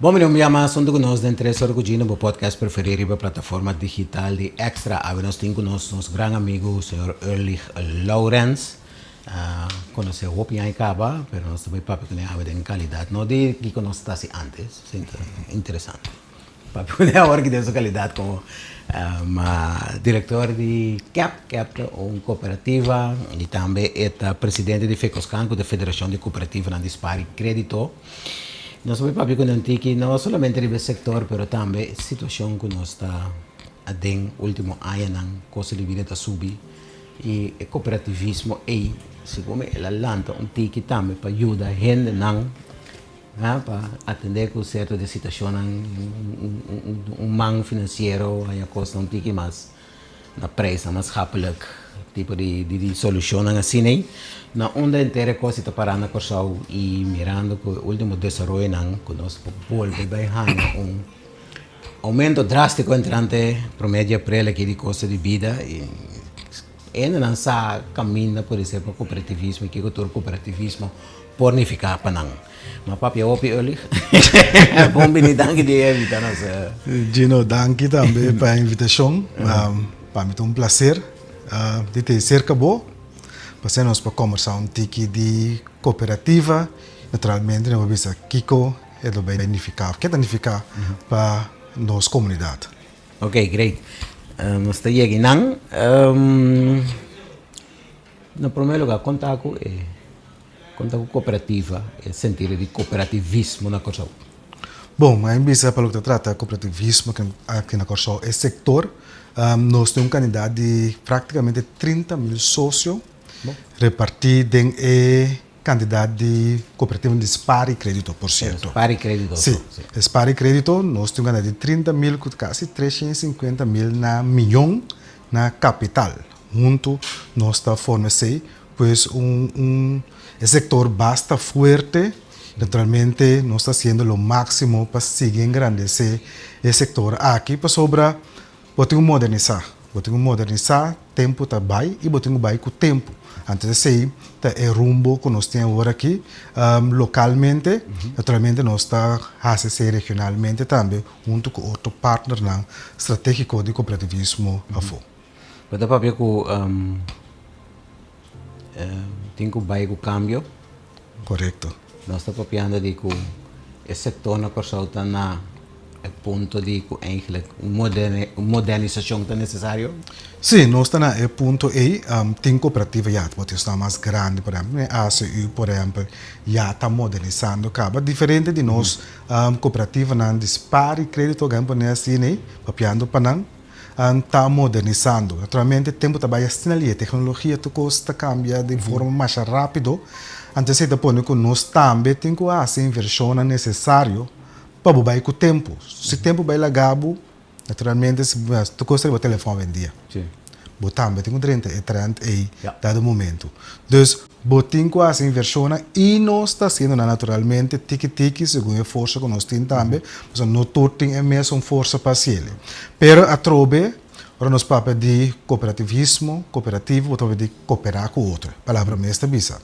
Bon bini un bia mas huntu ku nos den Tres Ora ku Gino, bo podcast preferí riba plataforma digital di Extra. Awe nos tin ku nos nos gran amigu señor Erlich Lourens. Konosé hopi aña kaba, pero nos ta bai papia kuné awe den kalidat, no di kiko nos ta hasi antes, sinta interesante. Papia kuné awor ki den su kalidat komo direktor di kep, kep ta un kooperativa i tambe e ta presidente di Fekoskan ku ta Federashon di Kooperativanan di Spar i Krédito. Nos ta bai papia ku nan tiki no solamente riba e sektor pero tambe e situashon ku nos ta aden ultimo añanan, kosto di bida ta subi. I e kooperativismo ei, segun mi, el a lanta un tiki tambe pa yuda hendenan pa atendé ku sierto di situashonnan, un man finansiero haña kosnan un tiki mas na preisnan mas hapelijk, tipo di solushonnan asina ei. Na unda henter e kos ta pará na Kòrsou i mirando ku e último desaroyonan ku nos por bolbe bai haña un Aumento drástiko entrante promé di aprel aki di kosto di bida i hendenan sa kaminda por esei pa kooperativismo i kiko tur kooperativismo por nifiká pa nan. Ma papia hopi Ulrich. Bon bini danki di e invitá nos. Gino danki tambe pa e invitashon. Pa mi ta un plaser di ta serka bo pa asina nos por kombersá un tiki di kooperativa. Naturalmente nos por bisa kiko. E lo bay nifica of ke ta nifica pa nos comunidad. Ok, great. Nos ta yega einan. Na primer lugar, kon ta ku e kon ta ku cooperativa, e sentido di cooperativismo na Kòrsou? Bon, mi a bisa pa loke ta trata cooperativismo aki na Kòrsou, e sector, nos tin un cantidad di practicamente 30.000 socio reparti den e Kantidat di kooperativanan di spar i krédito, por sierto. Spar i krédito. Sí, spar i krédito nos tin un kantidat di 30.000 ku kasi 350.000 na miyon na kapital. Huntu nos ta forma esei, pues un un e sektor basta fuerte. Naturalmente nos ta hasiendo lo máksimo pa sigui engrandesé e sektor aki pasobra Bo tin ku modernisá. Bo tin ku modernisá, tempu ta bai i bo tin ku bai ku tempu. Anto esei ta e rumbo ku nos tin awor aki lokalmente. Naturalmente nos ta hasi esei regionalmente tambe huntu ku otro partnernan stratégiko di kooperativismo afó. Bo ta papia ku tin ku bai ku kambio. Korekto. Nos ta papiando di ku e sektor na Kòrsou ta na e punto di ku eigentlik un modernisashon ta nesesario? Sí, nos ta na e punto ei. Tin kooperativa ya bo tin esnan mas grandi, por ehèmpel ACU por ehèmpel ya ta modernisando kaba. Diferente di nos kooperativanan di spar i kredito, por ehèmpel asina ei, papiando pa nan. Ta modernisando. Naturalmente tempu ta bai asina lihe, teknologia tur kos ta kambia den forma masha rápido, anto esei ta pone ku nos tambe tin ku hasi invershonnan nesesario pa bo bai ku tempu. Si tempu bai laga bo, naturalmente tur kos ta riba telefòn awendia. Bo tambe tin ku drenta e trend ei dado momento. Dus bo tin ku hasi invershonnan i nos ta hasiendo nan naturalmente tiki tiki segun e forsa ku nos tin tambe, pasobra no tur tin e mesun forsa pa hasiel. Pero atrobe ora nos papia di kooperativismo, kooperativo, bo ta papia di kooperá ku otro, e palabra mes ta bisa.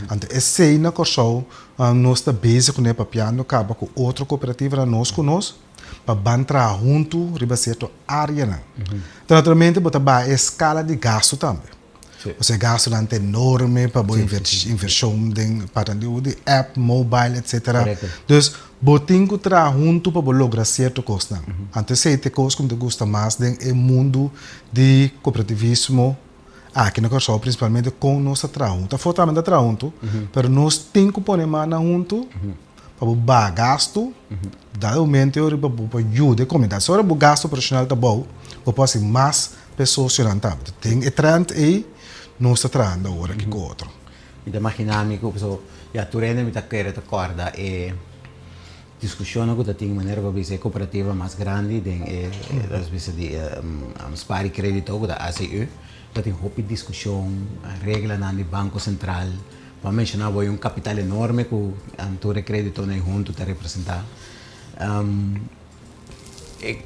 Anto esei na Kòrsou nos ta bezig kuné papiando kaba ku otro kooperativanan nos ku nos pa ban traha huntu riba sierto áreanan. Anto naturalmente bo ta baha e eskala di gastu tambe. Pasobra e gastunan ta enorme pa bo invershon den parti di app, mobile etcetera. Dus bo tin ku traha huntu pa bo logra sierto kosnan. Anto esei ta e kos ku mi ta gusta mas den e mundu di kooperativismo aki na Kòrsou prinsipalmente kon nos ta traha huntu. Afó tambe ta traha huntu, pero nos tin ku pone mannan huntu pa bo baha gastu, dado momento e ora pa bo por yuda e komunidat. Si ora bo gastu operashonal ta bou, bo por hasi mas pa e sosionan tambe. Den e trend ei nos ta trahando awor aki ku otro. Mi ta imagina mi ku pasobra ya tur hende mi ta kere ta kòrda e diskushonnan ku ta tin manera pa bisa e kooperativa mas grandi den e nos bisa di spar i kredito ku ta ACU ta tin hopi diskushon reglanan di Banko Sentral. Bo a menshoná bo un kapital enorme ku tur e kreditonan ei huntu ta representá. E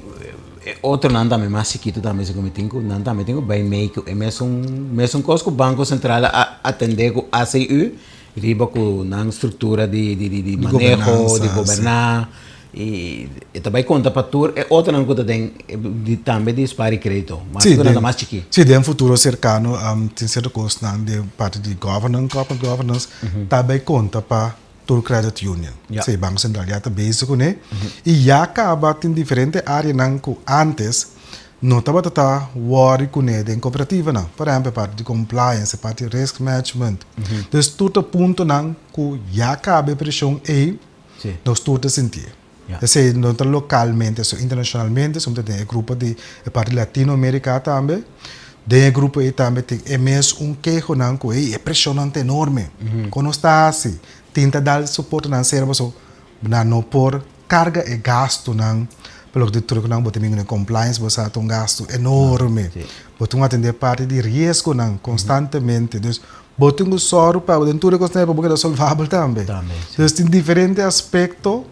otronan tambe mas chikitu tambe segun mi tin ku nan tambe tin ku bai mei ku e mesun mesun kos ku Banko Sentral a atendé ku ACU riba ku nan struktura di di di maneho di goberná. I e ta bai konta pa tur e otronan ku ta den di tambe di spar i kredito, mas ku nan ta mas chikí. Sí, den futuro serkano tin sierto kosnan den parti di governance, corporate governance, ta bai konta pa tur credit union. Sí, Banko Sentral ya ta bezig kuné i ya kaba tin diferente áreanan ku ántes no tabata ta wòri kuné den kooperativanan. Por ehèmpel, e parti di compliance, e parti di risk management. Dus tur ta puntonan ku ya kaba e preshon ei. Nos tur ta sintié. Esei no ta lokalmente so, internashonalmente so ta den e grupo di e parti Latino Amerika tambe. Den e grupo ei tambe tin e mes un kehonan ku ei e preshonnan ta enorme. Kon nos ta hasi? Tin ta dal soportenan sera paso nan no por karga e gastunan pa loke ta tur ku bo ta bin ku compliance bo sa ta un gastu enorme. Bo tin ku atendé parti di riesgonan konstantemente. Dus Bo tin ku sòru pa den tur e kosnan ei pa bo keda solvabel tambe. Dus tin diferente aspekto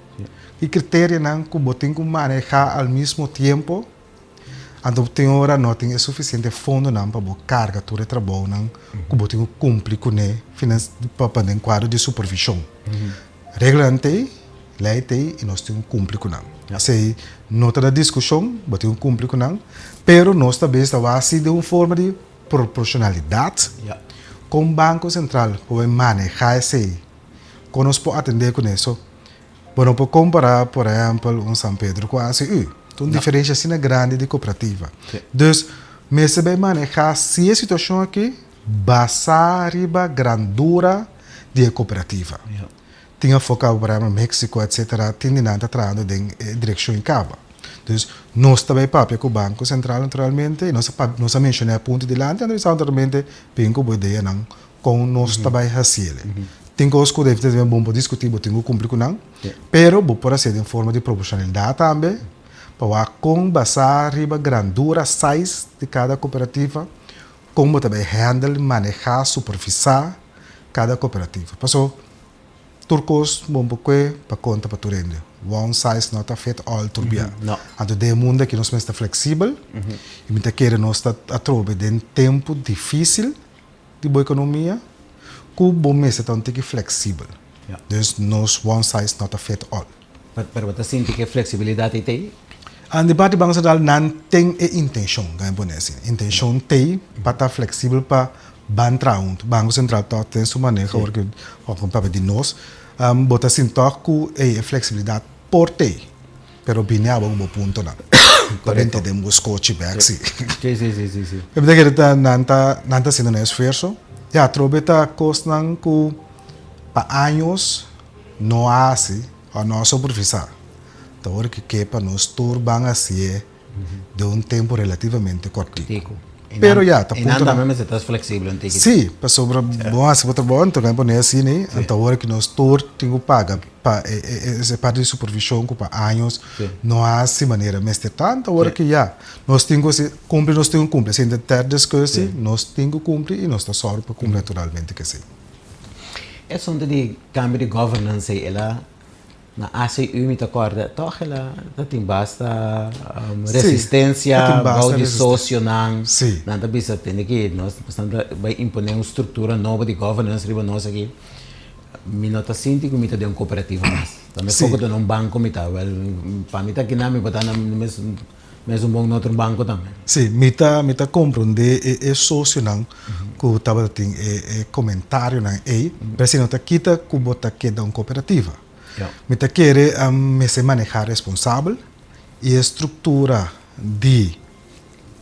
i kriterianan ku bo tin ku manehá al mismo tiempo. Anto tin ora no tin e sufisiente fondonan pa bo karga tur e trabounan ku bo tin ku kumpli kuné pa den kuadro di supervishon. Reglanan t'ei, lei t'ei i nos tin ku kumpli ku nan. Esei no ta na diskushon, bo tin ku kumpli ku nan, pero nos ta bes ta wak si den un forma di Proporshonalidat, Kon Banko Sentral por bai manehá esei? Kon nos por atendé kuné? So, bo no por kompará, por ehèmpel, un San Pedro ku ACU. Ta un diferensha asina grandi di kooperativa. Dus, mester bai manehá si e situashon aki basá riba grandura di e kooperativa. Tin afó kaba por ehèmpel Mexico etcetera tin di nan ta trahando den e direkshon i kaba. Dus nos ta bai papia ku Banko Sentral naturalmente i nos a nos a menshoná e punto dilanti anto bisa naturalmente bin ku bo ideanan kon nos ta bai hasiel. Tin kos ku definitivamente bo no por diskutí bo tin ku kumpli ku nan pero bo por hasié den forma di proporshonalidat tambe pa wak kon basá riba grandura, size, di kada kooperativa kon bo ta bai handle, manehá, supervisá kada kooperativa. Paso Tur kos bon por kue pa konta pa tur hende. One size not a fit all tur bia. Anto den e mundu aki nos mester ta fleksibel i mi ta kere nos ta atrobe den tempu difisil di bo ekonomia ku bo mester ta un tiki fleksibel. Dus nos one size not a fit all. Pero bo ta sinti ku e fleksibilidat ei t'ei? Di parti Banko Sentral nan ten e intenshon, kan mi pone asina, intenshon t'ei pa ta fleksibel pa ban traha huntu. Banko Sentral tòg ten su maneho ora ku bo papia di nos, bo ta sinti tòg ku ei e fleksibilidat por t'ei, pero bini abo ku bo puntonan. Ta bini den bo skochi bèk si. Mi ta kere ta nan ta nan ta hasiendo nan esfuerso. Ya atrobe ta kosnan ku pa años no a hasi òf no a supervisá. Ta ora ku ke pa nos tur ban hasié den un tempu relativamente kòrtiku. Pero ya, ta punto. I nan tambe mester ta fleksibel un tiki. Sí, pasobra bo hasi bo trabou, anto nan pone asina ei, anto ora ku nos tur tin ku paga pa e parti di supervishon ku pa años no hasi manera mester ta, anto ora ku ya, nos tin ku hasi kumpli, nos tin ku kumpli. Esei ta ter diskussie, nos tin ku kumpli i nos ta sòru pa kumpli naturalmente ku esei. E asuntu di kambio di governance ei, el a Na ACU mi ta kòrda tòg el a ta tin basta resistensia bou di sosionan. Nan ta bisa tende ki nos nan ta bai imponé un struktura nobo di governance riba nos aki. Mi no ta sinti ku mi ta den un kooperativa mas. Ta mes poko ta na un banko mi ta. Wèl pa mi ta kinan mi por ta na mes mes un bon na otro banko tambe. Sí, mi ta mi ta komprondé e e sosionan ku tabata tin e e komentarionan ei, pero si no ta kita ku bo ta keda un kooperativa. Mi ta kere mester manehá responsabel i e struktura di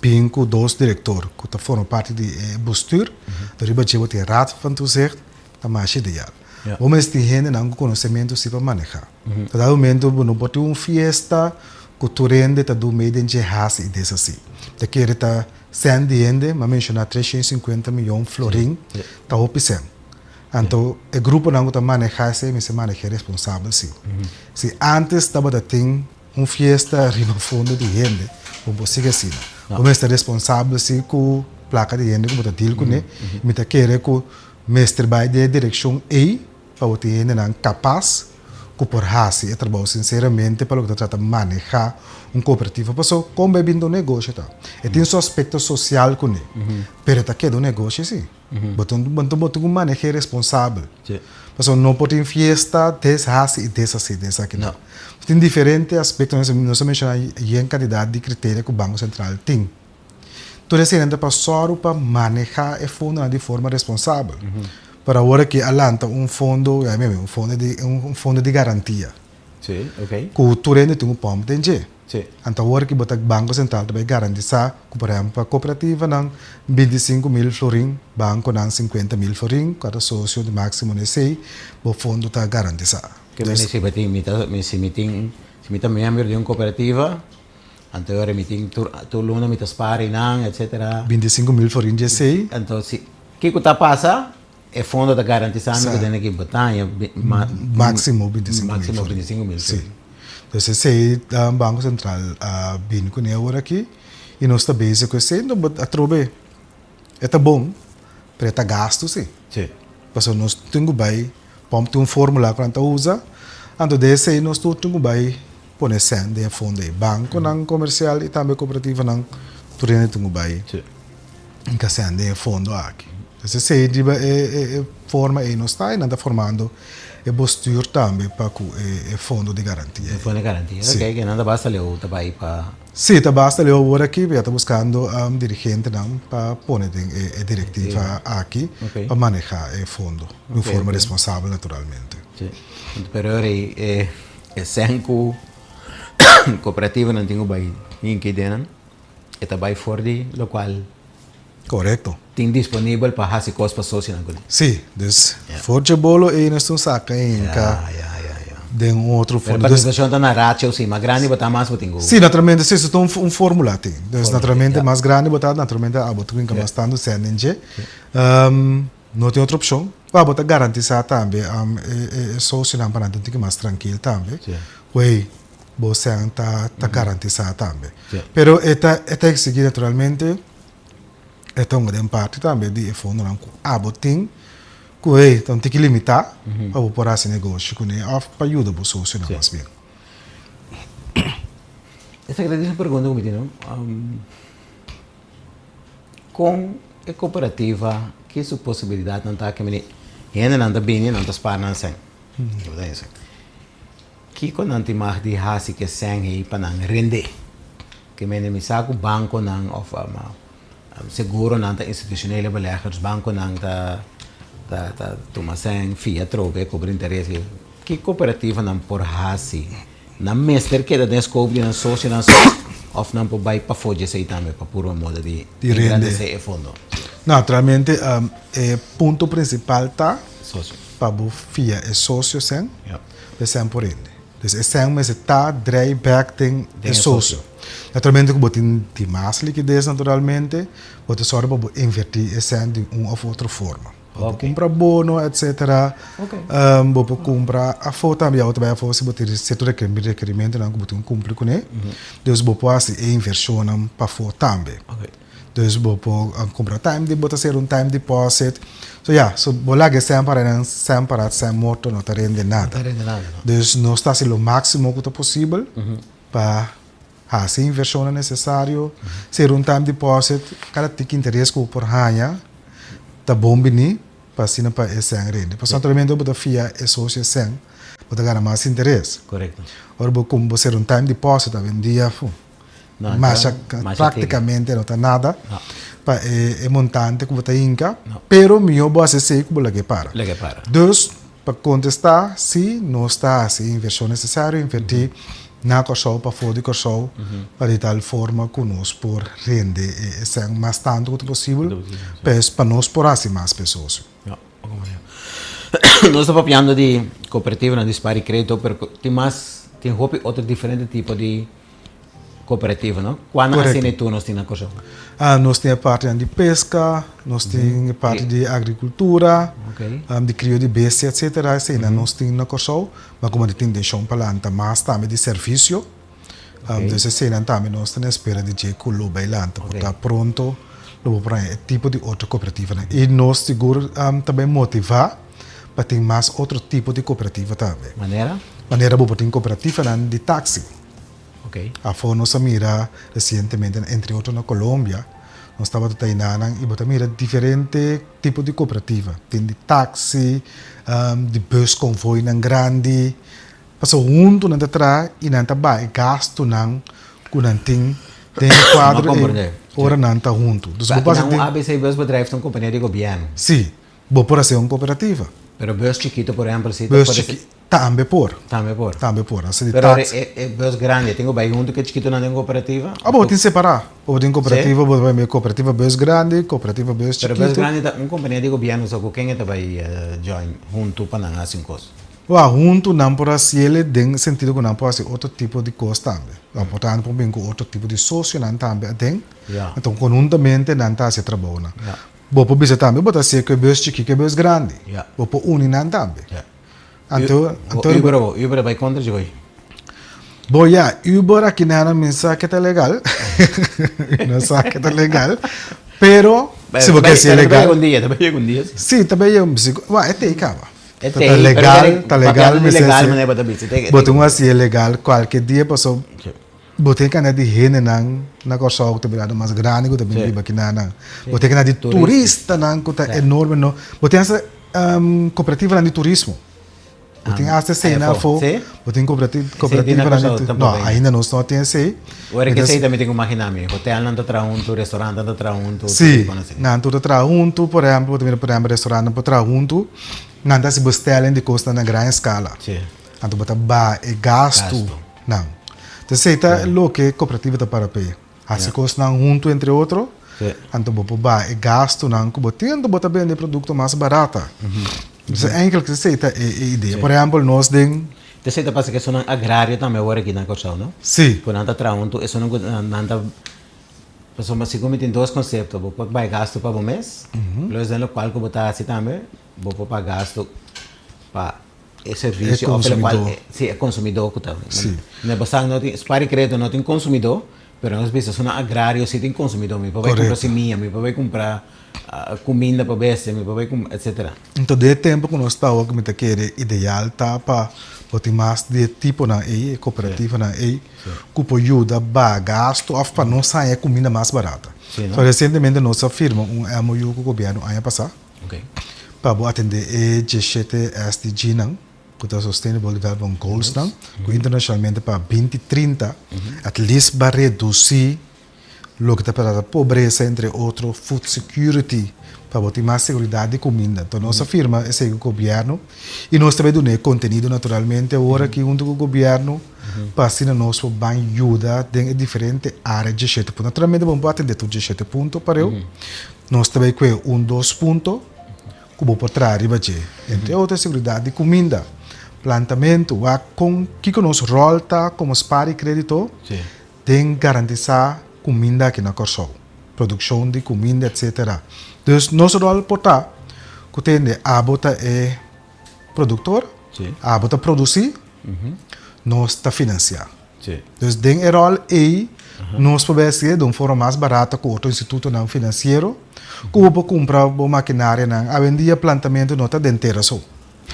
bin ku dos direktor ku ta forma parti di e bestuur, riba dje bo tin raad van toezicht, ta masha ideal. Bo mester tin hendenan ku konosementu si pa manehá. Ta dado momento bo no por tin un fiesta ku tur hende ta dun mei den dje hasi i deshasí. Ta kere ta sèn di hende, m'a menshoná 350 miyon florin, ta hopi sèn. Anto e gruponan ku ta manehá esei mester maneh'é responsabel si. Si ántes tabata tin un fiesta riba fondo di hende, bo por sigui asina. Bo mester responsabel si ku plaka di hende ku bo ta deal kuné. Mi ta kere ku mester bai den e direkshon ei pa bo tin hendenan kapas. ku por hasi e trabou sinseramente pa loke ta trata manehá un kooperativa paso kon bai bin ta un negoshi ta. E tin su aspekto sosial kuné pero e ta keda un negoshi si. Bo tin bo tin ku maneh'é responsabel pasobra no por tin fiesta des hasi i des hasi des aki no. Tin diferente aspekto nos a menshoná yen kantidat di kriteria ku Banko Sentral tin. Tur eseinan ta pa sòru pa manehá e fondonan di forma responsabel. Pero awor aki a lanta un fondo, ya mi un fondo di un fondo di garantia. Sí, ok. Ku tur hende tin un pòmp den dje. Sí. Anto awor aki bo ta Banko Sentral ta bai garantisá ku por ehèmpel pa kooperativanan 25.000 florin, bankonan 50.000 florin, kada sosio di máksimo di esei, bo fondo ta garantisá. Ke mester si bo tin mi ta si mi tin si mi ta miembro di un kooperativa. Anto ora mi tin tur tur luna mi ta spar einan etcetera. 25.000 florin dje esei. Anto si kiko ta pasa e fondo ta garantisa mi ku tene ki bataña Maximo 25.000 maximo 25.000 Si. Entonces esei Banco Central a bini kuné awor aki i nos ta bezig ku esei. Atrobe e ta bon pero e ta gastu si. Si. Pasobra nos tin ku bai pòmp tin un fórmula ku nan ta usa anto den esei nos tur tin ku bai pone sèn den e fondo ei. Bankonan komersial i tambe kooperativanan tur hende tin ku bai hinka sèn den e fondo aki. Entonces esei riba e forma ei nos ta i nan ta formando e bestuur tambe pa ku e fondo di garantia ei. E fondo di garantia, oke, ke nan ta basta leu ta bai pa. Sí, ta basta leu awor aki, ya ta buskando dirigentenan pa pone den e direktiva aki pa maneha e fondo di un forma responsabel naturalmente. Sí, pero ora ei e sèn ku kooperativanan tin ku bai hinki den nan, e ta bai for di lokual. Korekto. Tin disponibel pa hasi kos pa sosionan kuné. Sí, dus for dje bolo ei nos tin saka hinka den un otro fondo. Pero partisipashon ta na ratio sí, mas grandi bo ta mas bo tin ku. Sí, naturalmente sí, so ta un formula tin. Dus naturalmente mas grandi bo ta, naturalmente abo ta hinka mas tantu sèn den dje. No tin otro opshon. Pa bo ta garantisá tambe e sosionan pa nan ta un tiki mas trankil tambe. Ku ei bo sèn ta garantisá tambe. Pero e ta e ta eksigí naturalmente E ta un gran parti tambe di e fondonan ku abo tin ku hey ta un tiki limitá pa bo por hasi negoshi kuné òf pa yuda bo sosionan mas bien. Esaki ta un pregunta ku mi tin no. Kon e kooperativa ki su posibilidatnan ta ke mini hendenan ta bini nan ta spar nan sèn. Kiko nan tin mag di hasi ku e sèn ei pa nan rende? Ke mende mi sa ku bankonan òf seguronan ta institushonele beleggers, bankonan ta ta tuma sèn, fia atrobe, kobra interes. Ki kooperativanan por hasi? Nan mester keda den scope di nan sosionan so òf nan por bai pafó dje esei tambe pa purba moda di engrandesé e fondo? Naturalmente e punto prinsipal ta pa bo fia e sosio sèn. E sèn por rende. Dus e sèn mester ta drei bèk den e sosio. Naturalmente ku bo tin dimas likides naturalmente, bo ta sòru pa bo invertí e sèn di un òf otro forma. Bo por kumpra bono etsetera, bo por kumpra afó tambe, ya bo ta bai afó si bo tin sierto rekerimentonan ku bo tin ku kumpli kuné. Dus bo por hasi e invershonnan pafó tambe. Dus bo por cumpra time di bo ta hacer un time deposit. So ya, so bo laga e sèn para nan sèn para sèn morto no ta rende nada. No ta rende nada no. Dus nos ta haci lo maximo cu ta posibel pa haci inversionnan necesario, hacer un time deposit, cada tiki interes cu bo por haña ta bon bini pa asina pa e sèn rende. Pasobra naturalmente ora bo ta fia e socio e sèn bo ta gana mas interes. Correcto. Ora bo bo hacer un time deposit awendia fu. Masha práktikamente no ta nada pa e montante ku bo ta hinka, pero mihó bo hasi esei ku bo lag'é para. Dus, pa kontestá, sí, nos ta hasi e invershon nesesario, invertí na Kòrsou, pafó di Kòrsou, pa di tal forma ku nos por rende e sèn mas tantu ku ta posibel, pa nos por hasi mas pa e sosio. Nos ta papiando di kooperativanan di spar i kredito, pero tin mas, tin hopi otro diferente tipo di Cooperativa, no? Cuando Correcto. asina tur nos tin na Kòrsou? Ah, nos tin e partinan di pesca, nos tin e parti di agricultura, Ok. di crio di bestia, etcetera. Eseinan nos tin na Kòrsou. Ma como di tin intenshon pa lanta mas tambe di servicio. Ok. Dus eseinan tambe nos ta na espera di dje cu lo bay lanta. Ok. Por ta pronto lo bo por haña e tipo di otro cooperativanan. Y nos sigur ta bay motiva pa tin mas otro tipo di cooperativa tambe. Manera? Manera bo por tin kooperativanan di taksi. Afó nos a mira resientemente, entre otro na Colombia, nos tabata ta enanan i bo ta mira diferente tipo di kooperativa. Tin di taksi, di bus konvoinan grandi. Pasobra huntu nan ta traha i nan ta baha e gastunan ku nan tin den e kuadro ei ora nan ta huntu. Dus bo pasa tin. ABC Busbedrijf ta un kompania di gobièrnu. Sí, bo por hasi un kooperativa. Pero bus chikitu por ehèmpel si ta Bus chiki tambe por. Tambe por. Tambe por. Hasi di taksi. Pero e bus grandi tin ku bai huntu ku e chikitunan den kooperativa? Ah, bo tin separá. Bo tin kooperativa, bo ta bai kooperativa bus grandi, kooperativa bus chikitu. Pero bus grandi ta un kompania di gobièrnu, so ku ken e ta bai join huntu pa nan hasi un kos? Wou, huntu nan por hasiel den sentido ku nan por hasi otro tipo di kos tambe. Por tanto por bin ku otro tipo di sosionan tambe aden. Anto konhuntamente nan ta hasi e trabounan. Bo por bisa tambe bo ta hasié ku e bus chikí ku e bus grandi. Bo por uni nan tambe. Anto, anto. Uber bo, Uber a bai kontra dje bai? Bo ya, Uber aki nan mi sa ke ta legal. Mi no sa ke ta legal. Pero si bo ke hasié legal. Ta bai yega un dia, ta bai yega un dia. Si, ta bai yega un dia. Wou, e tei kaba. E Ta tei, pero legal, ta legal papiando di mester legal hasi. manera bo ta bisa. Te- Bo tin un hasi e legal kualke dia paso bo tin e kantidat di hendenan na Kòrsou ku ta birando mas grandi ku ta bin biba kinanan. Bo tin e kantidat di turistanan ku ta enorme no. Bo tin hasta kooperativanan di turismo. Bo tin hasta esei nan afó. Bo tin kooperativanan di turismo. No, ainda nos no tin esei. Ora ke esei ta mi tin ku imaginá mi. Hotelnan ta traha huntu, restaurantnan ta traha huntu. Sí, nan tur ta traha huntu. Por ehèmpel, bo ta mira por ehèmpel restaurantnan por traha huntu. Nan ta hasi bestelling di kosnan na gran eskala. Anto bo ta baha e gastunan. Entonces esei ta loke kooperativa ta para p'e. Hasi kosnan huntu entre otro. Anto bo por baha e gastunan ku bo tin, anto bo ta bende e produkto mas barata. Entonces eigenlijk esei ta e idea. Por ehèmpel nos den. Esei ta pasa ku esunnan agrario tambe awor aki na Kòrsou, no? Sí. Ku nan ta traha huntu, esunnan ku nan ta, pasobra segun mi tin dos konsepto, bo por bai gastu pa bo mes, plus den lokual ku bo ta hasi tambe, bo por paga gastu pa e servisio òf lokual, sí, e konsumidó ku ta. Sí. Na basá no tin, Spar i Kreto no tin konsumidó, pero nos bisa esunnan agrario sí tin konsumidó, mi por bai kumpra simia, mi por bai kumpra Kuminda pa bestia, mi por bai kum, etcetera. Enton den e tempo ku nos ta awor ku mi ta kere ideal ta pa bo tin mas di e tiponan ei, e kooperativanan ei, ku por yuda baha gastu òf pa nos haña e kuminda mas barata. So resientemente nos a firma un MOU ku gobièrnu aña pasá pa bo atendé e dieshete SDGnan, ku ta Sustainable Development Goalsnan, ku internashonalmente pa binti trinta at least ba redusí Loke ta trata pobresa, entre otro, food security, pa bo tin mas seguridad di cuminda. Enton nos a firma esey cu gobierno y nos ta bay duna e contenido naturalmente awor aki hunto cu gobierno pa asina nos por ban yuda den e diferente area dieshete punto. Naturalmente bo no por atende tur dieshete punto pareu, nos ta bay cue un dos punto cu bo por traha riba dje. Entre otro seguridad di cuminda, plantamento, wak con kico nos rol ta como spaar y credito. Den garantisá kuminda aki na Kòrsou, produkshon di kuminda etsetera. Dus nos ròl por ta ku tende abo ta e produktor, abo ta produsí, nos ta finansiá. Dus den e ròl ei nos por bai hasié di un forma mas barata ku otro institutonan finansiero ku bo por kumpra bo makinarianan. Awendia plantamentu no ta den tera so.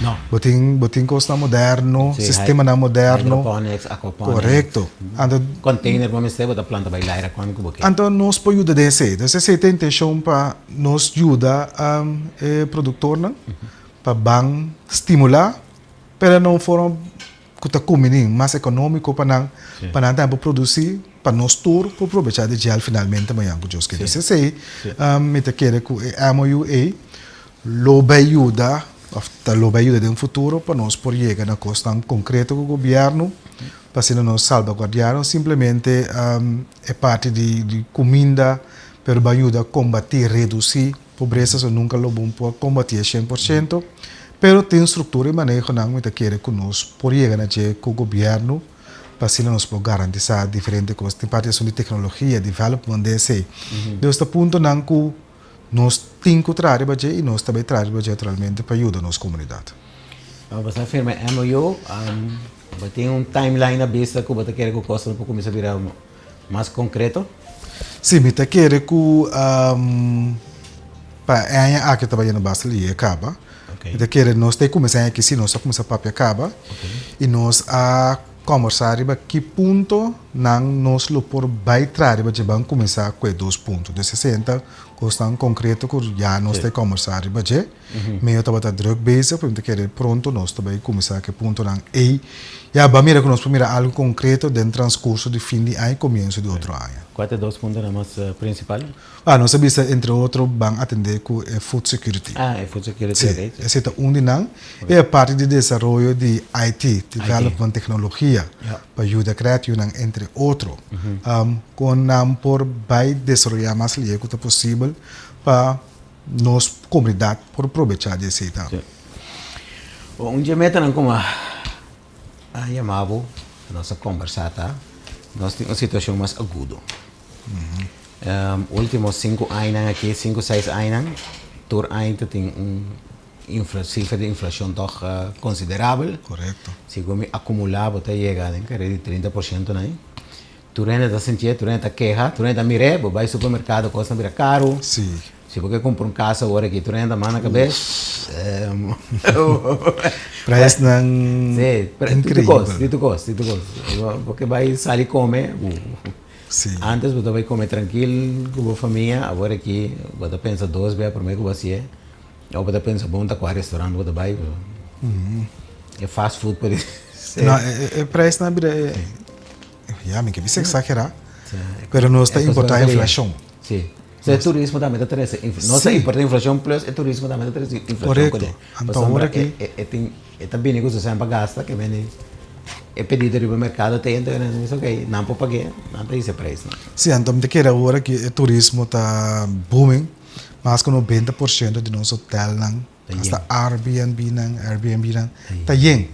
No. Bo tin, bo tin kosnan moderno, Sí, sistemanan moderno. Hydroponics, aquaponics. Korekto. Anto. Container bo mester, bo ta planta bai laira kuantu ku bo ke. Anto nos por yuda den esei. Entonces esei ta e intenshon pa nos yuda e produktornan pa ban stimulá, pero na un forma ku ta kumbiní, mas ekonómiko pa nan, pa nan tambe por produsí, pa nos tur por probechá di dje al finalmente mañan ku Dios kere. Entonces esei mi ta kere ku e MOU ei lo bai yuda òf ta lo bai yuda den futuro pa nos por yega na kosnan konkreto ku gobièrnu pa asina nos salbaguardiá no simplemente e parti di kuminda pero bai yuda kombatí, redusí pobresa so nunka lo bon por kombatí e shen por shento pero tin struktura i manehonan mi ta kere ku nos por yega na dje ku gobièrnu pa asina nos por garantisá diferente kos tin parti asun di teknologia, development den esei. Dus ta puntonan ku Nos tin ku traha riba dje i nos ta bai traha riba dje naturalmente pa yuda nos komunidat. Bo ta firma e MOU, bo tin un timeline na bista ku bo ta kere ku kosnan por kuminsá bira mas konkreto? Sí, mi ta kere ku pa e aña aki ta bai yendo basta lihe kaba. Mi ta kere nos ta e kuminsá aki si nos a kuminsá papia kaba i nos a kòmbersá riba ki punto nan nos lo por bai traha riba dje ban kuminsá ku e dos punto. Dus esei ta kosnan konkreto ku ya nos ta e kòmbersá riba dje. Meyo tabata drùk bezig pero mi ta kere pronto nos ta bai kuminsá ku e puntonan ei. Ya ban mira ku nos por mira algu konkreto den transkurso di fin di aña i komienso di otro aña. Kua ta e dos puntonan mas prinsipal? Ah, nos a bisa entre otro ban atendé ku e food security. Ah, e food security, Sí, oké. esei ta un di nan. I e parti di desaroyo di IT, development, teknologia, pa yuda kretionan entre otro. Kon nan por bai desaroyá mas lihé ku ta posibel pa nos komunidat por probechá di esei tambe. Sí. Bon, un dje metanan ku a yama bo pa nos a kombersá ta, nos tin un situashon mas agudo. Ultimo sinku añanan aki, sinku seis añanan, tur aña ta tin un sifra di inflashon tòg konsiderabel. Korekto. Segun mi akumulá bo ta yega den kare di 30% nan. Tur hende ta sintié, tur hende ta keha, tur hende ta mir'é, bo bai supermerkado kosnan bira karu. Si. Si bo ke kumpra un kas awor aki tur hende ta manda kabes. Prijsnan increibel. Si, di tur kos, di tur kos, di tur kos. Bo ke bai sali kome. Sí. Antes bo ta bai come trankil ku bo famia, awor aki bo ta pensa dos bia prome ku bo hasié, of bo ta pensa bon ta kua restaurant bo ta bai, e fast food por ser. No, e prijsnan a bira e, ya mi ke bisa exagerá, pero nos ta importá inflashon. Sí. So e turismo tambe ta trese, nos ta importá inflashon plus e turismo tambe ta trese inflashon Korekto. Anto awor aki. E tin. E ta bini ku su sèn pa gasta, ke mende e pedido riba merkado ta entra, nan bisa ok, nan por pag'é, nan ta hisa e preisnan. Sí, anto mi ta kere awor aki e turismo ta booming, mas ku 90% di nos hotelnan, hasta Airbnb-nan, Airbnb-nan, ta yen.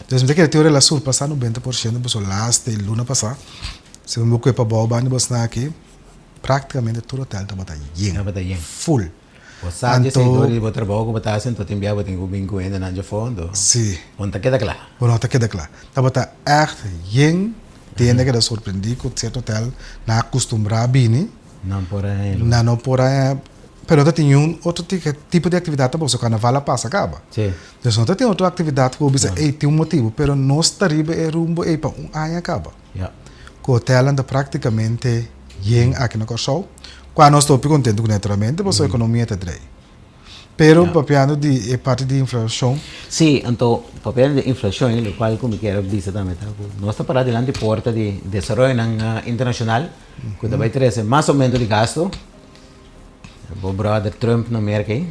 Entonces mi ta kere te ora el a surpasá 90% pasobra laatste luna pasá, segun bo kue pabou banda di bosnan aki, praktikamente tur hotel tabata yen, Tabata yen. full. Bo sa dje seguidor di bo trabou ku bo ta hasi, anto tin bia bo tin ku bin ku hendenan dje fondo. Sí. Bo no ta keda kla. Bo no ta keda kla. Tabata ègt yen di hende a keda sorprendí ku sierto hotel nan a kustumbrá bini. Nan por a haña lugá. Nan no por a haña, pero no ta tin niun otro tipo di aktividat tampoco, so karnaval a pasa kaba. Sí. Dus no ta tin otro aktividat ku bo bisa ey tin un motibu, pero nos ta riba e rumbo ey pa un aña kaba. Ya. Ku hotelnan ta práktikamente yen aki na Kòrsou. Kua nos ta hopi kontentu ku naturalmente pasobra ekonomia ta drei. Pero papiando di e parti di inflashon. Sí, anto papiando di inflashon e lokual ku mi kier a bisa tambe ta ku nos ta pará dilanti porta di desaroyonan internashonal ku ta bai trese mas oumento di gasto. Bo brother Trump na Merka ei.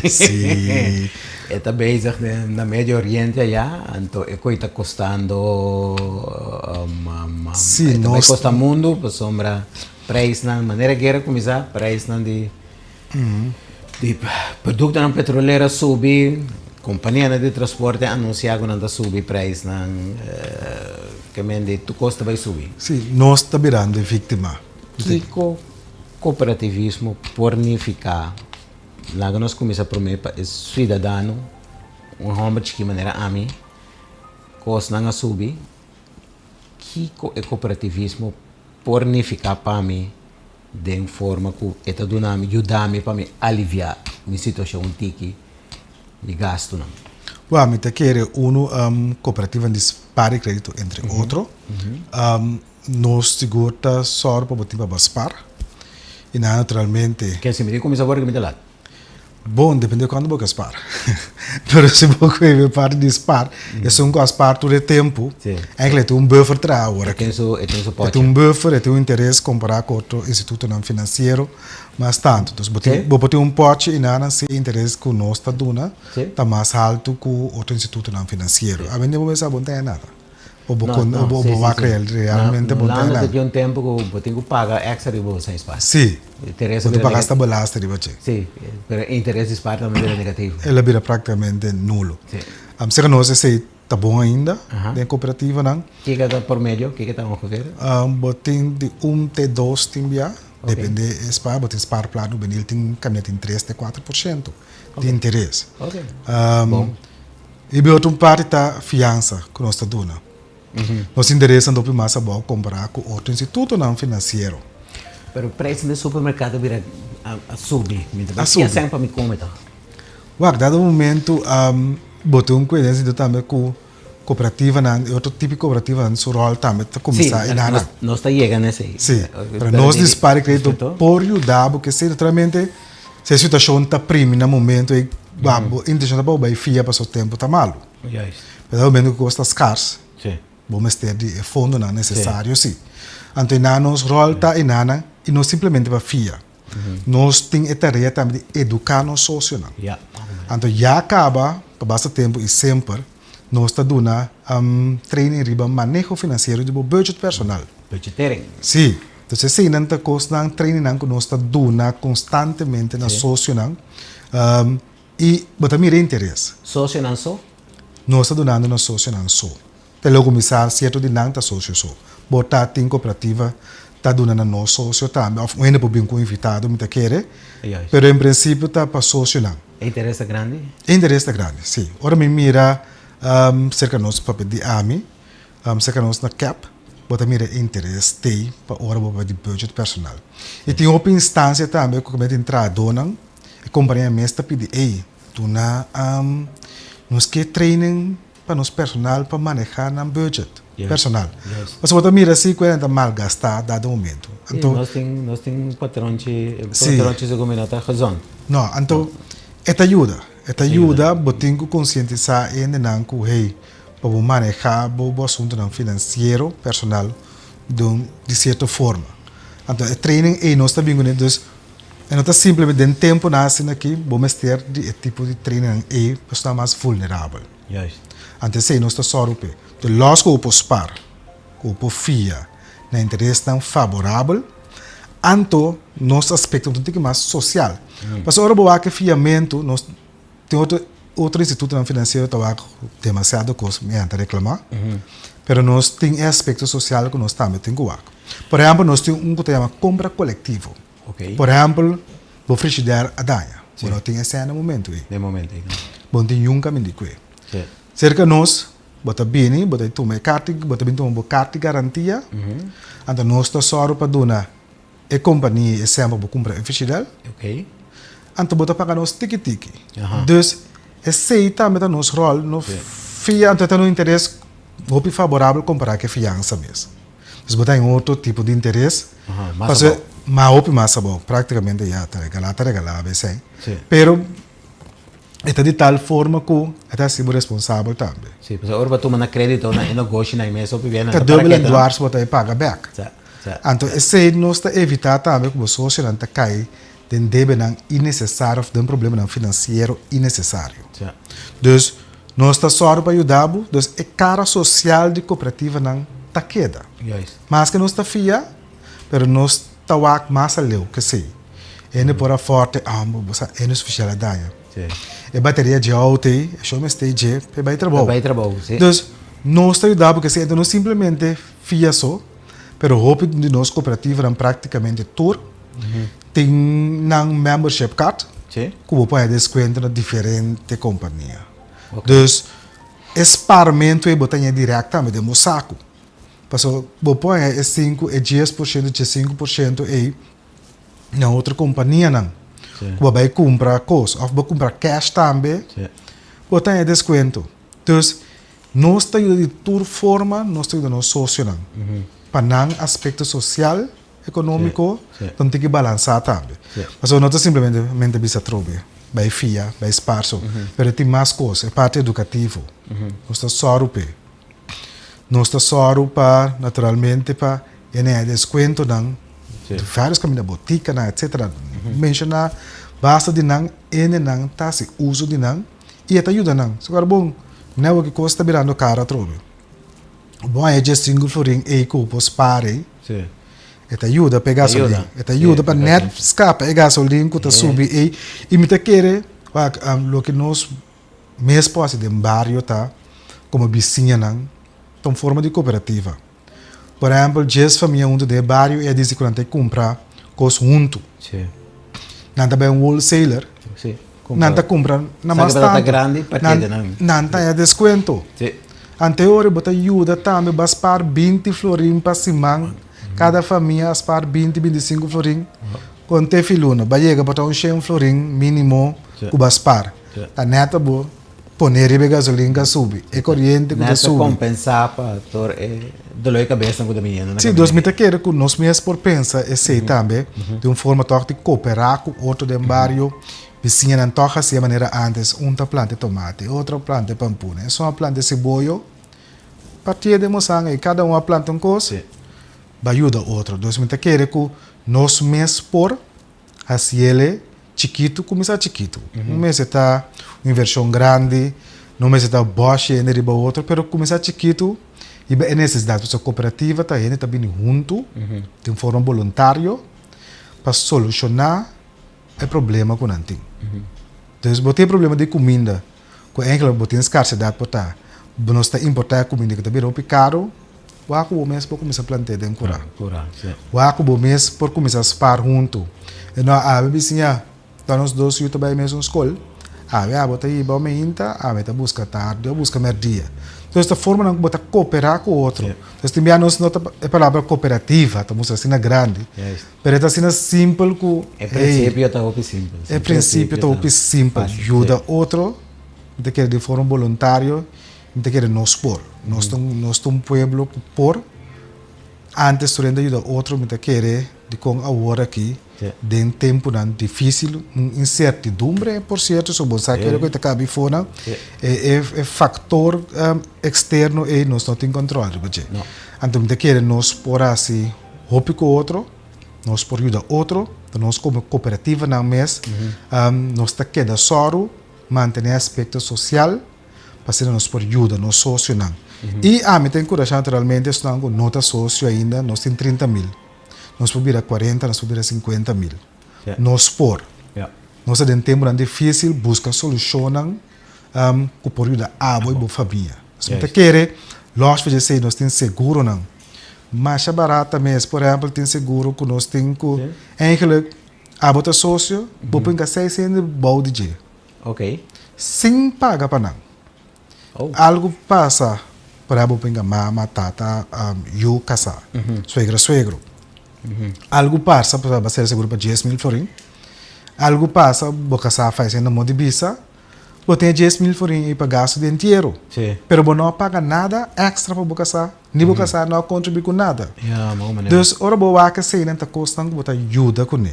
Sí. E ta bezig na Medio Oriente allá, anto e koi ta kostando Sí, e ta bai nos kosta mundu pasobra prijsnan, manera guera kuminsá, prijsnan di di produktonan petrolero a subi, kompanianan di transporte a anunsiá ku nan ta subi prijsnan, ke men di tur kos ta bai subi. Sí, nos ta birando e víktima. Kiko Kooperativismo por nifiká, Laga nos kuminsá promé pa e suidadano, un hòmber chikí manera ami, kosnan a subi, kiko e kooperativismo por nifiká pa mi den forma ku e ta duna mi, yuda mi pa mi aliviá mi situashon un tiki di gastunan? Wèl, mi ta kere unu kooperativanan di spar i kredito entre otro. Nos sigur ta sòru pa bo tin pa bo spar i nan naturalmente. Ke si mi tin kuminsá wòrdu ke mi ta lat? Bon, depende kuantu bo ke spar. Pero si bo kohe e parti di spar, esun ku a spar tur e tempu, eigenlijk e tin un buffer traha awor aki. E tin su E tin un buffer, e tin un interes kompará ku otro institutonan finansiero mas tantu. Dus bo tin, bo por tin un pòchi i nan si e interes ku nos ta duna ta mas haltu ku otro institutonan finansiero. Awendia bo mester sa bo no ta haña nada. O bo No, no, bo sí, sí, wak sí. real, realmente Na bo no ta Hulanda nada. ta tin un tempo ku bo tin ku paga extra riba bo sein spaar. Sí. Interes Bo a ta bira paga hasta negativo. belasting riba dje. Sí, pero e interes di spaar tambe bira negativo. El a bira práktikamente nulo. Sí. Serka nos esei ta bon ainda Aha. den kooperativanan. Kiko ta promedio? Kiko ta ongeveer? Bo tin di un te dos tin bia, Ok. depende e spaar. Bo tin spaarplan hubenil tin kaminda tin 3 te 4% di interes. Ok. Bon. I bi otro un parti ta fiansa ku nos ta duna. Nos interesnan ta hopi mas abou kompará ku otro institutonan finansiero. Pero preisnan den supermerkado a bira a subi. Mi ta A bai subi. kia sèn pa mi kome ta. Wak, dado momento bo tin un kuedensia di tambe ku kooperativanan, e otro tipo di kooperativanan su ròl tambe ta kuminsá Sí, i nan. nos ta yega na esei. Sí, pero nos di Spar i Kredito por yuda bo kesei naturalmente si e situashon ta primi na momento ei bo intenshon ta pa bo bai fia pasobra tempu ta malu. Juist. Pero dado momento ku kos ta skars. Sí. Bo mester di e fondonan nesesario si. Anto e nan nos ròl ta e nannan i no simplemente pa fia. Nos tin e tarea tambe di eduká nos sosionan. Anto ya kaba pa basta tempu i semper nos ta duna training riba maneho finansiero di bo budget personal. Budgetering. Si. Entonces eseinan ta kosnan, trainingnan ku nos ta duna konstantemente na sosionan i bo ta mira e interes. Sosionan so? Nos ta dunando na sosionan so. Te lo kuminsá sierto di nan ta sosio so. Bo ta tin kooperativa ta duna na nos sosio tambe òf un hende por bin ku un invitado mi ta kere, pero en prinsipio ta pa sosionan. E interes ta grandi? E interes ta grandi, si. Ora mi mira serka nos papia di ami, serka nos na kep, bo ta mira e interes t'ei pa ora bo papia di budget personal. I tin hopi instansia tambe ku kaminda tin trahadónan, e kompania mes ta pidi, ey, duna nos ke training pa nos personal pa maneha nan budget personal. Pasobra bo ta mira si ku nan ta malgastá dado momento. Anto nos tin nos tin un patronchi, patronchi segun mi no ta gezond. No, anto e ta yuda, e ta yuda bo tin ku konsientisá e hendenan ku hey, pa bo maneha bo bo asuntunan finansiero personal den di sierto forma. Anto e training ei nos ta bin kuné dus E no ta simplemente den temponan asina aki bo mester di e tipo di trainingnan ei pa esnan mas vulnerabel. Juist. Anto esei nos ta sòru p'e. Te lòs ku bo por spar, ku bo por fia na interesnan faborabel, anto nos aspekto ta un tiki mas sosial. Pasobra ora bo wak e fiamentu nos tin otro otro institutonan finansiero ta wak demasiado kos mi a ta reklamá, pero nos tin e aspekto sosial ku nos tambe tin ku wak. Por ehèmpel nos tin un ku ta yama kompra kolektivo. Por ehèmpel, bo frishider a daña. Bo no tin esei na momentu ei. Na e momentu ei, no. Bo no tin yun kaminda di kue. Serka nos, bo ta bini, bo ta tuma e karta, bo ta bin tuma bo karta di garantia, anto nos ta sòru pa duna e kompania e sèn pa bo kumpra e frishider. Anto bo ta paga nos tiki tiki. Dus, esei tambe ta nos ròl, no fia, anto e ta un interes hopi faborabel kompará ku e fiansa mes. Dus bo ta en otro tipo di interes. Mas abou. Ma hopi mas abou. Prácticamente ya ta regalá, ta regalá a esei. Sí. Pero e ta di tal forma ku e ta hasi bo responsabel tambe. Sí, pasobra ora bo tuma na krédito na e negoshi na e mes hopi bia nan Ta ta para dubbel en keto. dwars bo ta e paga bèk. Sa, sa. Anto esei nos ta evitá tambe ku bo sosionan ta kai den debenan innesesario òf den problemanan finansiero innesesario. Sa. Dus Nos ta sòru pa yuda bo, dus e kara sosial di kooperativanan ta keda. Juist. Maske nos ta fia, pero nos ta wak mas aleu ke esei. Hende por a fòrte, ah, bo sa e no sufisial a daña. Sí. E bateria dje outo ei, e shon mester dje pa e bai trabou. Pa bai trabou, sí. Dus, nos ta yuda bo ke esei, enton no simplemente fia so, pero hopi di nos kooperativanan praktikamente tur tin nan membership card. Sí. Ku bo por haña deskuento na diferente kompania. Dus e sparmentu ei bo ta haña dirèkt tambe den bo saku. Pasobra bo por haña e sinku, e 10%, 15% ei na otro kompanianan. Ku bo bai kumpra kos òf bo kumpra kèsh tambe, bo ta haña deskuento. Dus nos ta yuda di tur forma, nos ta yuda nos sosionan pa nan aspekto sosial. Economico ta tin ki balansa tambe. Pasobra no ta simplemente mente bisa trobe, bay fia, bay spaar so. Pero tin mas cos, e parti educativo. Nos ta soru p'e. Nos ta soru pa, naturalmente, pa e ne'e descuentonan, di varios caminda, boticanan, etcetera. Menciona basta di nan, hendenan ta haci uso di nan y e ta yuda nan. So awor bon, ne'e ki cos ta birando caro atrobe. Bo haña dje singu florin ei ku bo spar ei, e ta yuda pa e gasolin. E ta yuda pa nèt skapa e gasolin ku ta subi ei. I mi ta kere, wak, loke nos mes por hasi den bario ta, komo bisiñanan, ta un forma di kooperativa. Por ehèmpel, djes famia huntu den e bario ei a disi ku nan ta kumpra kos huntu. Nan ta bai un wholesaler. Nan ta kumpra na mas tantu. Nan ta haña deskuento. Ante ora bo ta yuda tambe bo a spaar 20 florin pa siman, kada famia a spaar 20, 25 florin, kon te filuna, bo a yega por ta un shen florin minimo ku bo a spaar. Ta nèt pa bo pone riba e gasolin ku a subi, e koriente ku ta Nèt ta subi. kompensá pa tur e doló di kabesnan ku ta biniendo na Sí, kaminda dus mi aki. ta kere ku nos mes por pensa esei tambe di un forma tòg di koperá ku otro den bario. Bisiñanan tòg hasié manera ántes, un ta planta e tomate, e otro a planta e pampuna, esun a planta e siboyo. Partié den mosan ei, kada un a planta un kos, ba yuda otro. Dus mi ta kere ku nos mes por hasiele chikitu, kuminsá chikitu. No mester ta un invershon grandi, no mester ta bòshi hende riba otro, pero kuminsá chikitu riba e nesesidat. Pasobra kooperativa ta hende ta bini huntu den forma boluntario pa solushoná e problema ku nan tin. Dus bo tin e problema di kuminda, ku eigenlijk bo tin skarsedat por ta, bo nos ta importá e kuminda ku ta bira hopi karu, wak ku bo mes por kuminsá plant'é den kurá. Wak ku bo mes por kuminsá spar huntu. E no awe bisiña, ta nos dos yu ta bai mesun skol, awe abo ta hiba meinta, awe ta buska tardi o buska mèrdia. Entonces ta formanan ku bo ta koperá ku otro. Entonces tin bia nos no ta, e palabra kooperativa ta mustra asina grandi. Pero e ta asina simpel ku. E prinsipio ta hopi simpel. E prinsipio ta hopi simpel. Yuda otro, mi ta kere di forma boluntario, mi ta kere nos por. Nos ta nos ta un pueblo ku por. Antes tur hende a yuda otro, mi ta kere dikon awor aki den tempunan difisil, un insertidumbre por sierto, so bo sa kere ku e ta kabi afonan, e e faktor eksterno ei nos no tin kòntròl riba dje. Anto mi ta kere nos por hasi. Hopi ku otro, nos por yuda otro, ta nos komo kooperativanan mes, nos ta keda sòru mantené aspekto sosial pa asina nos por yuda nos sosionan. I ami ta enkurashá naturalmente esnan ku no ta sosio ainda, nos tin 30.000, nos por bira 40, nos por bira 50.000. Nos por. Nos ta den tempunan difísil, buska solushonnan ku por yuda abo i bo famia. Nos ta kere lòs for di esei nos tin seguronan masha barata mes. Por ehèmpel tin seguro ku nos tin ku eigenlijk abo ta sosio, bo por hinka seis hende bou di dje sin paga pa nan. Algu pasa, por ehèmpel bo por hinka mama, tata, yu, kasá, suegra, suegro. Algu pasa, por ehèmpel bo a sera seguro pa 10.000 florin, algu pasa bo kasá fayesé na modo di bisa, Bo tin e 10.000 florin ei pa gastu di entiero. Sí. Pero bo no a paga nada extra pa bo kasá, ni bo kasá no a kontribuí ku nada. Ja, bon manera. Dus ora bo wak eseinan ta kosnan ku bo ta yuda kuné.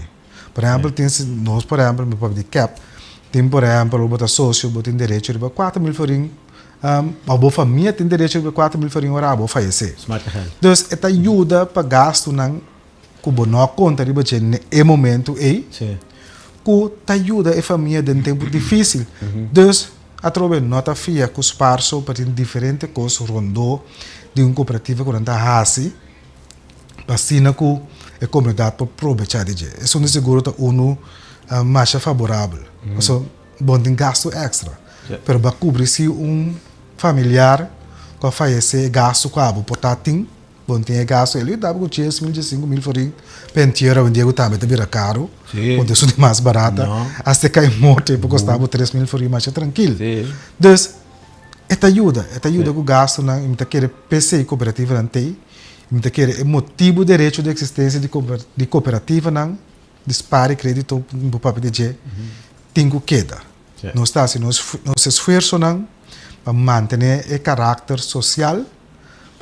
Por ehèmpel tin si nos por ehèmpel mi papia di kep, tin por ehèmpel ora bo ta sosio bo tin derecho riba 4000 florin, òf bo famia tin derecho riba 4000 florin ora abo fayesé. Smartgeld. Dus e ta yuda pa gastunan ku bo no a konta riba dje na e momentu ei, ku ta yuda e famia den tempu difísil. Dus, atrobe no ta fia ku Sparso pa tin diferente kos rondó di un kooperativa ku nan ta hasi pa asina ku e komunidat por probechá di dje. Esun di seguro ta unu masha faborabel, pasobra bo no tin gastu èkstra, pero bo a kubri si un familiar ku a fayesé e gastu ku abo por ta tin. Bon tin e gasto el yuda bo ku 10.000, 15.000 florin pa entiero awendia ku tambe ta bira karu ku ta esun di mas barata hasta e kai morto e por kosta bo 3.000 florin masha trankil dus e ta yuda e ta yuda ku gastonan i mi ta kere p'esei kooperativanan t'ei mi ta kere e motibu derecho di eksistensia di kooperativanan di spar i kredito bo papia di dje tin ku keda nos ta hasi nos esfuersonan pa mantene e karakter sosial.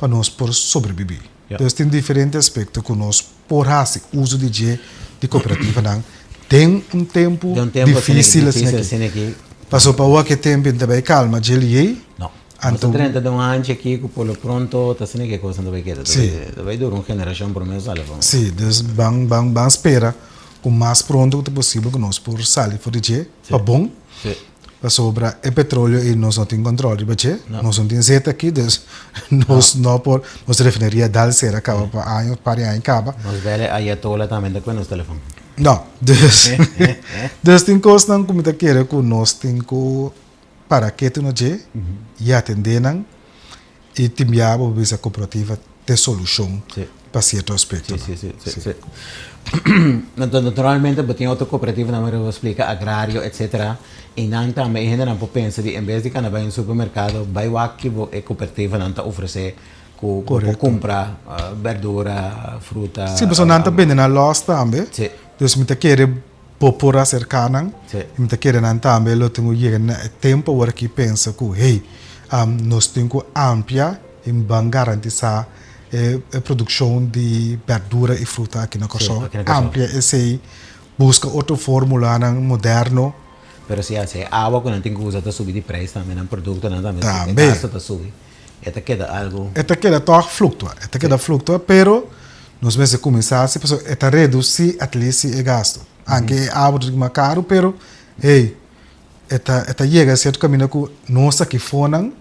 pa nos por sobrebibí. Entonces tin diferente aspecto ku nos por hasi uso di dje di kooperativanan den un tempu difícil asina aki. Pasobra pa wak e tempu e ta bai kalma dje liei. No. Anto nos ta drenta den un hanchi aki ku por lo pronto ta asina ki e kosnan ta bai keda. Ta bai dura un generashon promé nos sali for. Sí, dus ban ban ban spera ku mas pronto ku ta posibel ku nos por sali for di dje pa bon. Pasobra e petroleo ei nos no tin control riba dje, nos no tin zeta aki, dus nos no por, nos refineria dal sera caba pa aña, par di aña caba. Nos bel e ayatola tambe ta cu nos telefon. No, dus, dus tin cosnan cu mi ta kere cu nos tin cu para ketu na dje y atende nan y tin bia bo bisa cooperativa t'e solucion pa cierto aspectonan. Sí, sí, sí, sí. Anto naturalmente bo tin otro cooperativanan manera bo splica, agrario, etcetera, y nan tambe e hendenan por pensa di en bes di cana bay un supermercado bay wak kibo e cooperativanan ta ofrece cu bo por cumpra berdura, fruta. Sí, pasobra nan ta bende nan los tambe. Sí. Dus mi ta kere. Bo por aserká nan. I mi ta kere nan tambe lo tin ku yega na e tempu awor aki pensa ku, hey, nos tin ku amplia i ban garantisá e produkshon di bèrdura i fruta aki na Kòrsou. Amplia esei, buska otro fórmulanan moderno. Pero si e awa ku nan tin ku usa ta subi di preis tambe, nan produktonan tambe, e gasto ta subi. E ta keda algu. E ta keda tòg fluktua. E ta keda fluktua, pero nos mester kuminsá hasi pasobra e ta redusí at least si e gastu. Anke e awa ta mas karu, pero hey, e ta e ta yega sierto kaminda ku nos aki fonan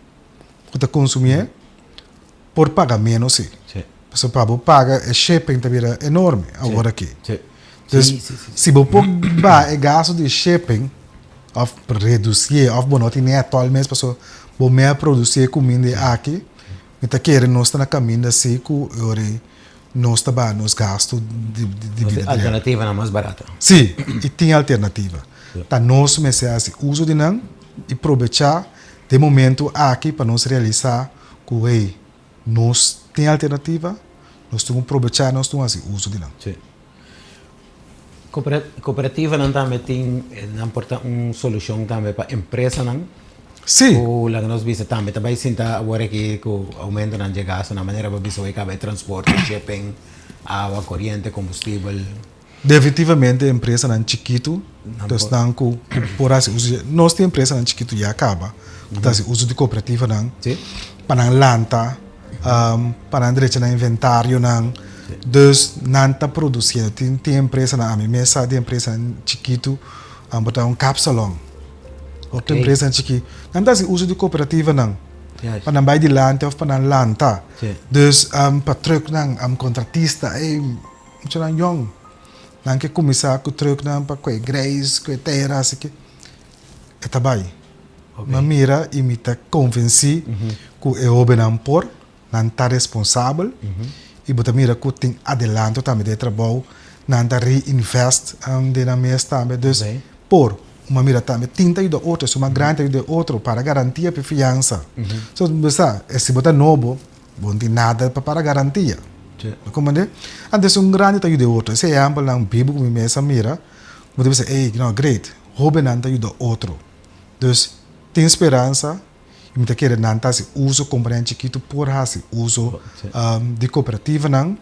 ku ta konsumié por paga ménos si. Pasobra pa bo paga e shipping ta bira enorme awor aki. Dus si bo por baha e gastu di shipping òf redusié òf bo no tin nèt tòl mes pasobra bo mes a produsí e kuminda ei aki, mi ta kere nos ta na kaminda si ku e ora ei nos ta baha nos gastu di di bida. Alternativanan mas barato. Sí, i tin alternativa. Ta nos mester hasi uso di nan i probechá den momentu aki pa nos realisá ku hey, nos tin alternativa, nos tin ku probechá, nos tin ku hasi uso di nan. Sí. Cooperativanan tambe tin, nan por ta un solucion tambe pa empresanan. Sí. Cu laga nos bisa tambe ta bay sinta awor aki cu aumentonan dje gastonan, manera bo bisa hoy caba e transporte, shipping, awa, coriente, combustibel. Definitivamente empresanan chikitu ta esnan cu por haci uso di, nos tin empresanan chikitu ya caba cu ta haci uso di cooperativanan pa nan lanta. Pa nan drecha nan inventarionan. Dus nan ta produciendo. Tin tin empresanan, ami mes sa di empresanan chikitu, bo ta un kapsalon. Otro empresanan chiki. Nan ta hasi uso di kooperativanan pa nan bai dilanti òf pa nan lanta. Dus pa trùknan, kontratista, ey, muchanan yòn. Nan ke kuminsá ku trùknan pa kue greis, kue tera, asiki. E ta bai. Mi a mira i mi ta konvensí ku e hóbennan por, nan ta responsabel i bo ta mira ku tin adelanto tambe den e trabou, nan ta reinvest den nan mes tambe. Dus por, mi a mira tambe tin ta yuda otro, esun mas grandi ta yuda e otro para garantia pa e fiansa. So bo sa, si bo ta nobo, bo no tin nada pa para garantia. Bo komprende? Anto esun grandi ta yuda e otro. Esei ehèmpelnan bibu ku mi mes a mira, bo ta bisa, ey, no, great, hóbennan ta yuda otro. Dus tin speransa i mi ta kere nan ta hasi uso, kompanianan chikitu por hasi uso di kooperativanan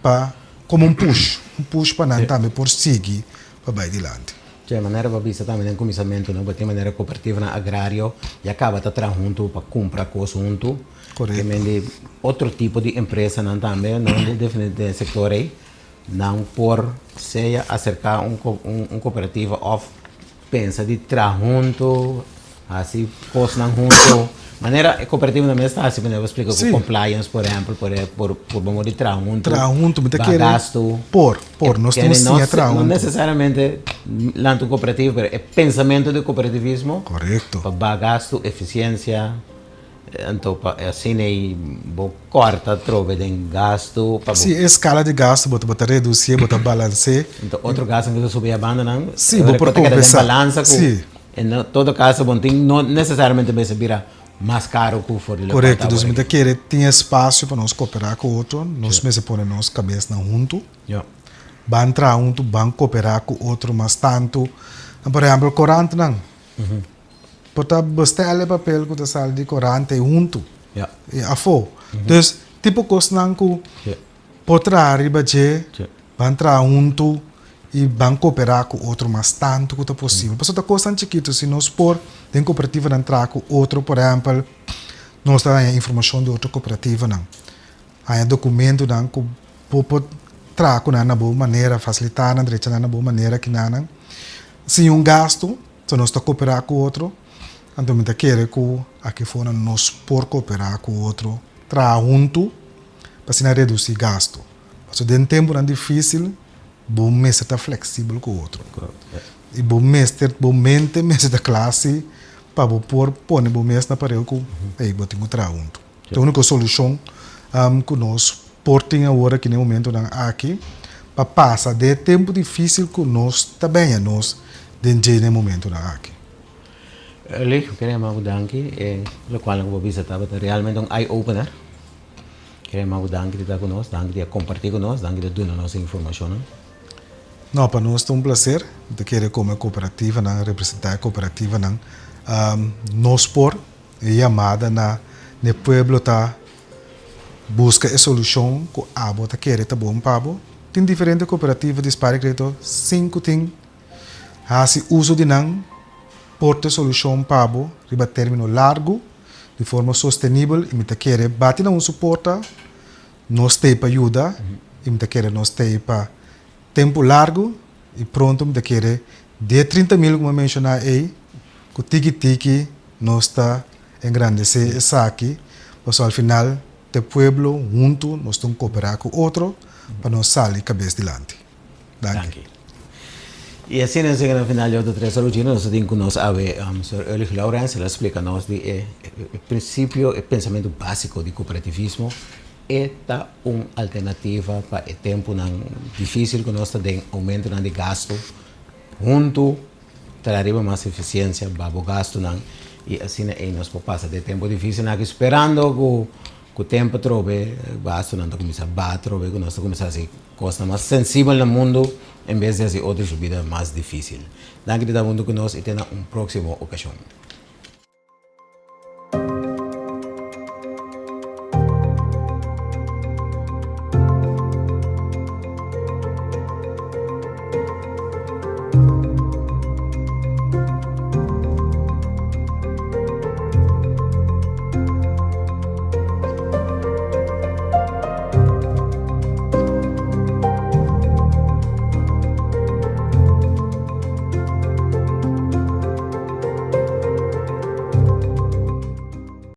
pa komo un push, un push pa nan tambe por sigui pa bai dilanti. Dje manera bo a bisa tambe den kuminsamentu no, bo tin manera kooperativanan agrario ya kaba ta traha huntu pa kumpra kos huntu. Korekto. Te men di otro tipo di empresanan tambe no den sektor ei nan por sea aserka un kooperativa òf Pensa di traha huntu, hasi kosnan huntu. Manera e kooperativanan mes ta hasi, manera bo splika ku compliance por ehèmpel, por por por bo di traha huntu. Traha huntu, mi ta kere. Baha gastu. Por, por, nos tin siña traha huntu. No nesesariamente lanta un kooperativa, pero e pensamentu di kooperativismo. Korekto. Pa baha gastu, efisiensia. Anto pa asina ei bo kòrta atrobe den gastu pa bo. Sí, e skala di gastu bo ta bo ta redusí, bo ta balans'é. Anto otro gastunan ku ta subi e bandanan. Sí, bo por kompensá. Ta keda den balansa ku. Sí. En todo kaso bo no tin, no nesesariamente mester bira mas karu ku for di loke Korekto, dus mi ta kere tin espasio pa nos koperá ku otro, nos mester pone nos kabesnan huntu. Ja. Ban traha huntu, ban koperá ku otro mas tantu. Por ehèmpel korantnan. Por ta bestel e papel ku ta sali di korant ei huntu. Ja. I afó. Dus tipo kosnan ku por traha riba dje, ban traha huntu i ban koperá ku otro mas tantu ku ta posibel. Pasobra ta kosnan chikitu, si nos por den kooperativanan traha ku otro, por ehèmpel, nos ta haña informashon di otro kooperativanan, haña dokumentunan ku bo por traha ku nan na bo manera, fasilitá nan, drecha nan na bo manera kinanan, sin un gastu. So nos ta koperá ku otro, anto mi ta kere ku aki for nan nos por koperá ku otro, traha huntu pa asina redusí gastu. Pasobra den tempunan difísil bo mester ta fleksibel ku otro i bo mester, bo mente mester ta kla si pa bo por pone bo mes na pareu ku ey bo tin ku traha huntu. E úniko solushon ku nos por tin awor aki na e momentunan aki pa pasa den e tempu difísil ku nos ta bèña nos den dje na e momentunan aki. Early, mi kere yama bo danki. E lokualnan ku bo bisa tabata realmente un eye opener. Kere yama bo danki di ta ku nos, danki di a kompartí ku nos, danki di a duna nos e informashonnan. No, pa nos ta un placer. Mi ta kere como e cooperativanan, representa e cooperativanan, nos por e yamada na n'e pueblo ta busca e solucion cu abo ta kere ta bon pa bo. Tin diferente cooperativa di Spaar y Credito sin cu tin haci uso di nan por ta e solucion pa bo riba termino largo di forma sostenibel y mi ta kere bati na un su porta. Nos t'ei pa yuda i mi ta kere nos t'ei pa tempu largu i pronto mi ta kere di e 30.000 ku mi a menshoná ei ku tiki tiki nos ta engrandesé esaki pasobra al final ta e pueblo huntu nos ta un koperá ku otro pa nos sali kabes dilanti. Danki. I asina nos yega na final di otro tres ora Gino, nos ta tin ku nos awe Sr. Erlich Lourens, el a splika nos di e prinsipio, e pensamentu básiko di kooperativismo. E ta un alternativa pa e tempunan difísil ku nos ta den, oumentonan di gastu. Huntu traha riba mas efisiensia, baha bo gastunan i asina ei nos por pasa den e tempu difísilnan aki sperando ku ku tempu atrobe gastunan ta kuminsá baha atrobe ku nos ta kuminsá hasi Kosnan mas sensibel na mundu en bes di hasi otro su bida mas difisil. Danki di ta huntu ku nos i te na un proksimo okashon.